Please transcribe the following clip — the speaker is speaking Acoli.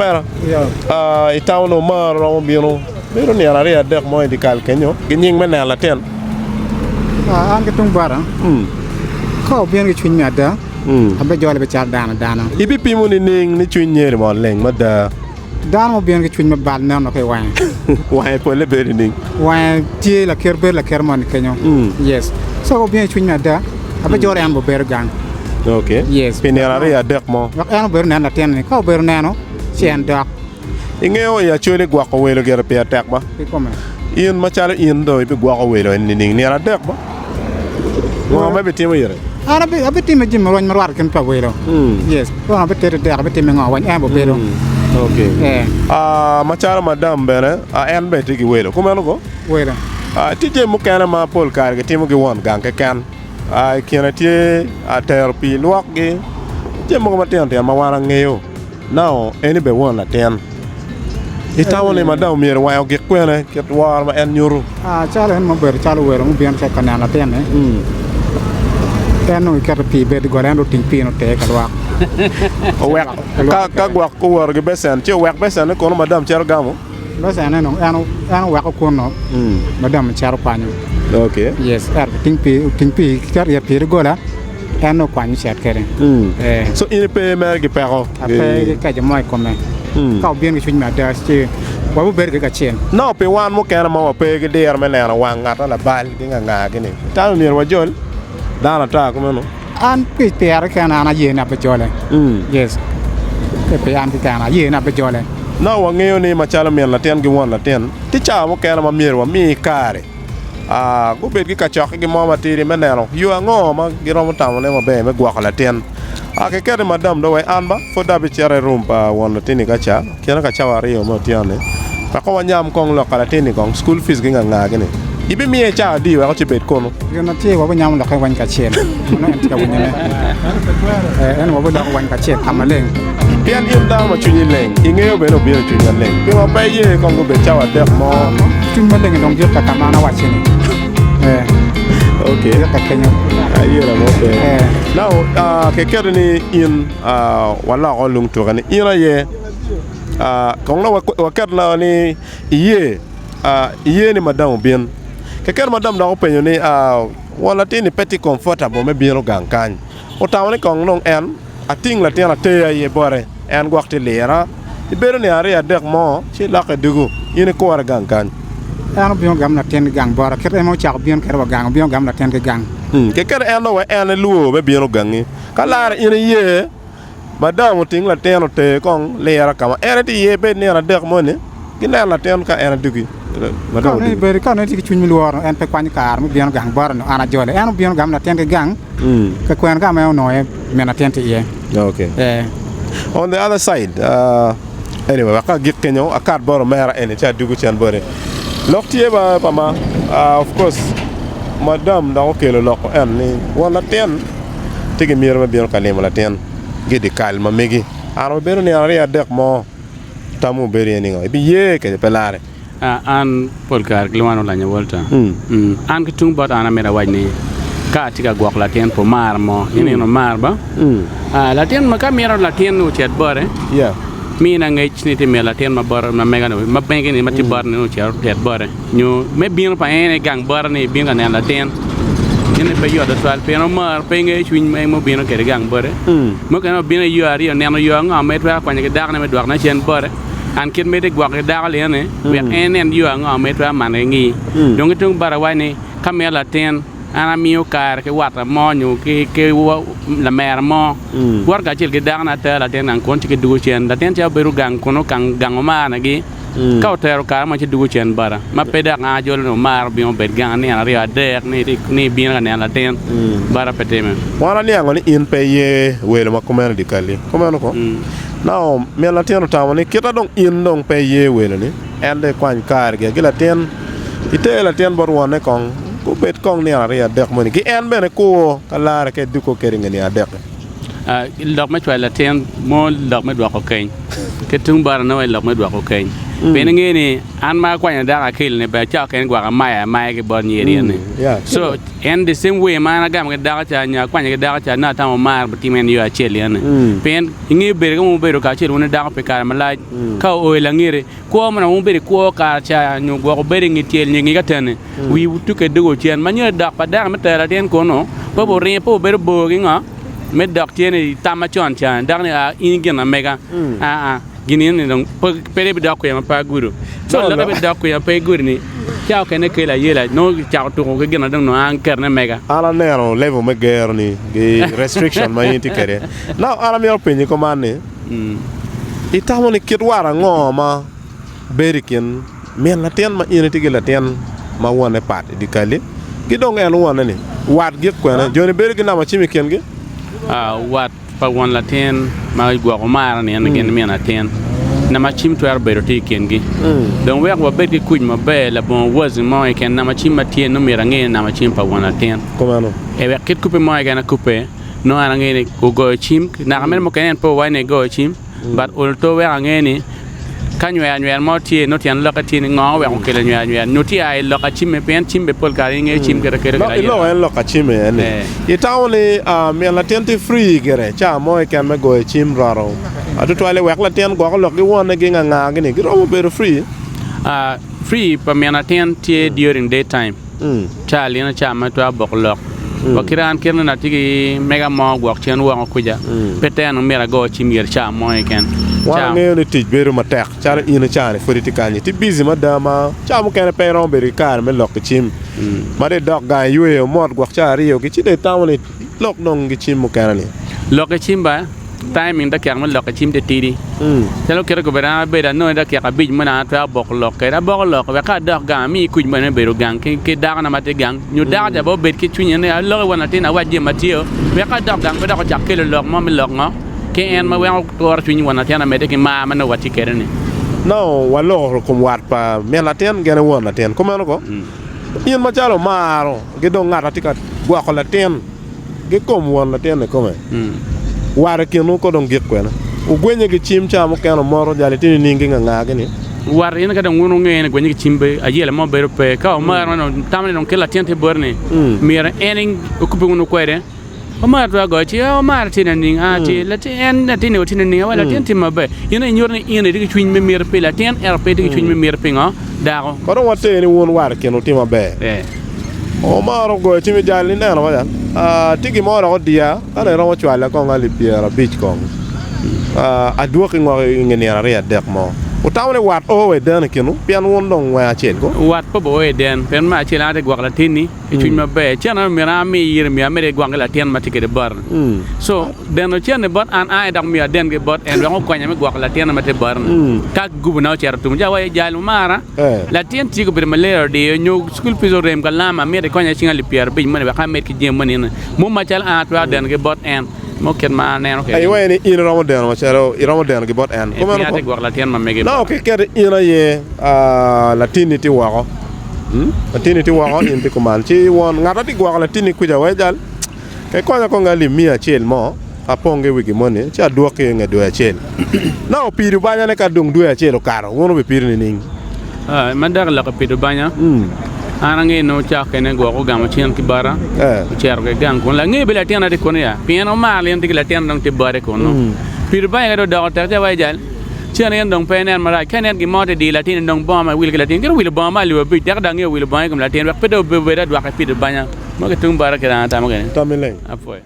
Omera, itamo ni omaro romo bino bedo nino aryo adek mo i dyekal kenyo ki nying me neno latin? An ki tung bota, ka obino ki cwiny me ada, abijole macalo dano adana. Ibipimo nining ni cwiny nyeri mot leng mada? Dano ma obino ki cwiny me bal neno ki i wange. Wange polle bedo nining? Wange tye lakit bedo lakit moni kenyo. Yes. So ka obino ki cwiny me ada, abijolo en obedo gang. Okay. Yes. Pi nino aryo adek mo. Wek en obedo neno latin-ni. Ka obedo neno, ci en dok. Ingeyo i Acholi gwoko welo gire pire tek ba? Kikome. In macalo in dong ibigwoko welo eni nining? Nino adek ba? Ngo ma ibitimo ire? An abitime jami ma rwany ma rwatte kin pa welo. Yes. Kono abitedo dek, abitime ngo wany en obedo. Okay. Eh. Ah, macalo madam bene, ah, en bene tye ki welo. Kumeno ko? Welo. Ah, tye jami mukene ma pol kare gitimo ki won gang keken. Ah, i kine tye ah, tero pii lwokgi, jami mogo matino tino ma wan angeyo. Now, eni bene won latin. Itamo ni madam myero wange ogik kwene kit woro ma en nyuto? Ah, calo en ma obedo calo welo mubino cito ka neno latin-ni, en nongo iketo pii bedo i goli en dong oting pii-ni oter ka lwak. Owek ka ka gwok owoto ki becen ci owek becenne kono madam cito gamo? Becenne dong en en oweko kunnu madam ocito kwanyo. Okay. Yes, ento oting pii oting pii iketo iye pii dogola. En nongo okwanyo ocit kwede. So in ipe mere ki peko? Ape ki keco mo i kome. Ka obino ki cwiny me ada, ci wabibedo kwede kacel. Nongo pi wan mukene ma wape ki diro me neno wang ngat ma labal ki ngangagi-ni, itamo ni myero wajol dano ata kumeno? An pi pira kekena an aye ni abijole. Yes, pi an kekena aye ni abijole. Nongo wangeyo ni macalo min latin ki won latin, tye cawa mukene ma myero wami kare. Gubed ki kacokkegi mo matidi me neno yo ango ma giromo tamone maber me gwoko latin. Kiketo i madam dong wek an ba pud dong abicito i rum pa won latinni ka ca kine ka cawa aryo me otyeno-ni wek kong wanyam kong lok pa latinni kong cukul fic ki ngangagi-ni. Ibimiye cawa adi wek ocibed kunu? Gin ma tye wabinyamo lokke weng kacel nongo en tye ka winyone. En wabiloko weng kacel ka maleng. Pien in dano ma cwinyi leng, ingeyo bene obino i cwiny maleng. Pingo pe iye kong gubed cawa adek mo? Cwiny maleng dong gik ka ma an awacci ni. Eh. Okay. Gik ka kenyo. Ayela mo pe. Eh. Now, uh, keketo ni in uh, waloko lung tuke ni in aye uh, kong dong waket na ni iye uh, iye ni madam obin. Keketo madam dok openyo ni uh, won latin ni pe tye comfortable me bino gang kany. Otamo ni kong dong en Ating latin ater aye bote, en gwok tye lira. Ibedo nino aryo adek mo, ci ilokke dugu, in ikure gang kany. En obino gamo latin ki gang bota, kit en ma ocako bino kwede wa gang, obino gamo latin ki gang. Keken en dong wek en elwor me bino gangi. Ka lare in iye, madam oting latin oter kong lira ka ma en tye iye, bed nino adek moni, ginen latin ka en adugi. Ka onongo ibedo, ka onongo itye ki cwiny me lworo, en pe kwanyo kare me bino gang bota nyo an ajole. En obino gamo latin ki gang. Ka kwena ka ma en onongo iye min latin tye iye. Okay. Eh. On the other side, uh, anyway, wek agik kenyo, akat bot omera eni ci adugo cen bote. Lok tye ba pa ma, uh, of course, madam dok okelo lok en ni won latin tye ki miti me bino ka limo latin ki i dye kal ma megi. An obedo nino aryo adek mo, tamwu obedo iye ningo? Ibiye kede pe lare? An pol kare gilwonga ni Olanya Walter. An ki tung bot an amito awac ni ka atye ka gwoko latin pi omara mo, ineno omara ba? Latin ma ka mito latin ni ocit bote, mina ngec ni tye mito latin ma bote ma mega ni ma mege ni ma tye bote ni ocit otit bote nyo me bino pa en i gang bote ni bino ka neno latin ene pe yot tutwal pien omara pe ngeyo cwiny ma en obino kwede gang bote. Mukene obino i yo aryo neno yo ango ma etwero kwanyo ki dakone me dwokone cen bote. An kit ma itye gwoko ki dako lino-ni, wek en enen yo ango ma itwero mano ki ngi. Dong ki tung bota awaco ni, ka mito latin, an amiyo kare ki watta mo nyo ki lamera mo, woto kacel ki dakona atero latin gang kun ci gidwogo cen. Latin ca bedo gang kunu gang omarnagi. Ka otero kare mo ci dwogo cen bota, ma pe dok an ajolo ni omara obino obed gang nino aryo adek ni ibino ka neno latin, bota pe time. Wan aniango ni in pe iye welo ma kumeno i dyekal-li. Kumeno ko? Nao min latin otamo ni, 'Kita dong in dong pe iye welo-ni, en dong ikwany kare gire ki latin, iter latin bot wonne kong, gubed kong nino aryo adek moni, ki en bene kur ka larre ka eduggo kwede i nge nino adek-ki. Lok me cwalo latin mo lok me dwoko keny. Ki tung bota nongo aye lok me dwoko keny. Pien ingeyo ni an ma akwanyo dako akeli-ni bene cawa kene gwok amayo amaya ki bot nyeri eni. So en the same way ma an agamo ki dako ca nyo akwanyo ki dako ca nongo atamo mar bitimo en yo acel eni. Pien ingeyo bedo ka wun wubedo kacel wun ki dako pi kare malac ka oo i langiti kwo ma nongo wun wubedo i kwo kare ca nyo gwok wubedo i nge tyel nyo i nge kateni wiwu tukke dwogo cen ma nyo dok pa dako me tero latin kunu pe wuringo pe wubedo bor ki ngo me dok cen i tam macon ca dako ni aa in gin amega aa gin eni dong pe dong ibidok kwija ma pe agudo so lokke bidok kwija ma pe igudo ni ca okene kelo ayela nongo kicako tuko ki gin ma dong nongo an aketone mega. An aneno level me gero ni gi restriction ma in itye kwede now an amito penyi kuman ni itamo ni kit wat ango ma bedo i kin min latin ma in itye ki latin ma wonne pat i dye kal-li ki dong en wonne-ni? Wat gik kwene? Jo-ni bedo ki namba cim i kingi? Wat pa won latin ma gwoko maro-ni en gin min latin. Namba cim twero bedo tye i kingi. Dong wek wabed ki kuc maber labongo wazi mo keken, namba cim ma tye nongo myero ange ni namba cim pa won latin. Wek kit kubbe mo keken akubbe, nongo an angeyo ni ogoyo cim, naka mere mukene en pe owaco ni egoyo cim. But ol to wek ange ni ka nywero anywera mo tye nongo tyen lokke tye ni ngo oweko okelo anywera anywera nyo tye a i lok acimme pien cim bene pol kare ingeyo cim kite kelo Lok iloko en lok acimme en ni itamo ni min latin tye free gire ca mo keken me goyo cim roto tutwale wek latin gwoko lok ki wonne gi nga nga gi ni giromo bedo free. Free pa min latin tye during day time. Ca lino ca ma twero boko lok wa kit an kit nongo atye ki mega mo gwok cen woko kuca pe tek nongo myero ago cim gire ca mo keken. Wan wangeyo ni tic bedo matek calo in ca ni pud itye kany itye bici mada ma ca mukene pe iromo bedo ki kare me lok ki cim ma dong idok gang iyweyo mot gwok ca aryo ki ci dong itamo ni Lok dong ki cim mukene ni. Lok ki cim ba, timing dakika me lok ki cim tye tidi. Calo kite kobedo an abedo anongo ni dakika abic moni an atwero boko lok kwede. Aboko lok wek ka adok gang amiyi kuc moni me bedo gang ki dakona ma tye gang nyo dako ca bene obed ki cwinye ni aloki won latin awac jami ma tye-o wek ka adok gang pe dok ocak kelo lok mo me lok ngo ki en ma weko turo cwiny won latin amedde ki mar ma nongo watye kwede ni. Nongo waloko i kom wat pa min latin gin ki won latin kumeno ko? In macalo omaro ki dong ngat ma tye ka gwoko latin ki kom won latin kikome, wat i kinwu ko dong gik kwene? Wugwenye ki cim ca mukene wumoto jal itye nining ki ngangagi-ni? Wat in ka dong wun wunge ni gwenye ki cim pe, ayela mo bedo pe. Ka omaro ma dong tamo ni dong kel latin tye boti-ni, myero en okubbe wunu kwede. Omar twero goyo ci, Omar tye nining? A tye, latin, en latin-ni tye nining? Awaco latin tye maber. In aye inyuto ni in itye ki cwiny me miti pi latin, ento pe itye ki cwiny me miti pingo? Dako. Kono dong water ni wun wat i kinwu tye maber. Omar ogoyo cim i jal ni neno maca, Ah, tye gin mo dok odiya, ka dong iromo cwala kong alip pyerabic kong, ah, adwoki ngok i nge nino aryo adek mo. Wutamo ni wat o wa i den i kinwu, pien wun dong weng acel ko? Wat pe o i den, pien me acel an atye ka gwoko latinni. ki cwiny maber. Cente myero an ami ire myero amedde ki gwange latin ma tye kwede bota. So deno cente bot an an aye dok myero aden ki bot en wek okonya me gwoko latinna ma tye bota-ni. Ka gubuna ocito otum ci awaco jal omara latin tye ka bedo malaria odiyo nyo school fees orem kalam amito ikonya ki cing alip pyerabic moni wek amed ki jami moni eni mo macalo an atwero deno ki bot en mo kit ma aneno kwede. Iwaco ni in iromo deno macalo iromo deno ki bot en. Pien atye ka gwoko latin ma mege bota. Nongo kiketo in aye latinni tye woko. Latinni tye woko, in tye kuman. Ci won ngat ma tye gwoko latinni kuca wai jal, ka ikonya kong alip miya acel mo, apong ki i wi gin moni, ci adwokki i nge dwe acel. Nongo opido banyane ka dong dwe acel okato, wun wubipido nining? Ma dok i lok i pido banya, an angeyo nongo cako kene gwok ogamo cen ki bota, ocito kwede gang kunu. Langeyo bene latinna tye kunu ya, pien omaro en tye ki latinne dong tye bote kunu. Pido banya ka dong odoko tek ci awaco jal, Cen in dong pe inen marac. Ka inen gin mo tye diyo latinni dong bongo ma iwilo ki latin. Gin owilo bongo ma alip abic teke dong angeyo wilo bongo i kom latin wek pe dong obed adwaka i pido banya mo ki tung bota kit an atamo kwede. Tammi leng. Apwoyo.